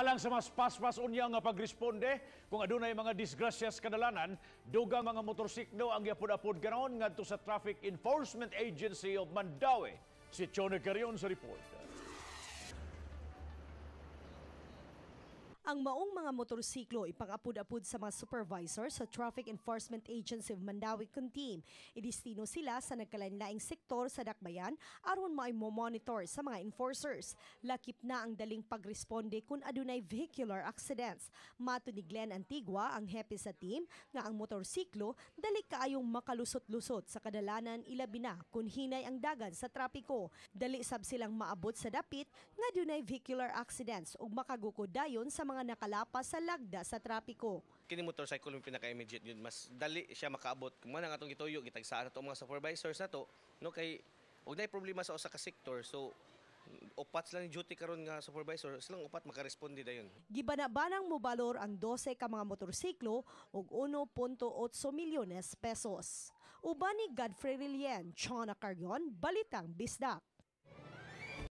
Alang sa mas paspas unya nga pagresponde kung adunay mga disgrasya sa kadalanan, dugang mga motorsiklo ang giapod-apod karon ngadto sa Traffic Enforcement Agency of Mandaue. Si Chona Carion sa report. Ang maong mga motorsiklo ipang-apud-apud sa mga supervisor sa Traffic Enforcement Agency of Mandaue kun team. Idestino sila sa nagkalain-laing sektor sa Dakbayan aron maay mo-monitor sa mga enforcers. Lakip na ang daling pagresponde kung adunay vehicular accidents. Mato ni Glenn Antigua, ang hepe sa team, nga ang motorsiklo dali kaayong makalusot-lusot sa kadalanan, ilabi na kung hinay ang dagan sa trapiko. Dali sab silang maabot sa dapit nga dunay vehicular accidents ug makagukod dayon sa mga nakalapas sa lagda sa trapiko. Kini motorcycle yung pinaka-immediate yun, mas dali siya makaabot. Kung man ang atong gituyo, gitagsaan nato mga supervisors na to, no, kay og naay problema sa usa ka sector, so upat sila ni duty karon nga supervisor, silang upat makaresponde dayon. Gibana-banang mobalor ang 12 ka mga motorsiklo ug 1.8 milyones pesos. Uban ni Godfrey Relien, Chona Carrion, Balitang Bisdak.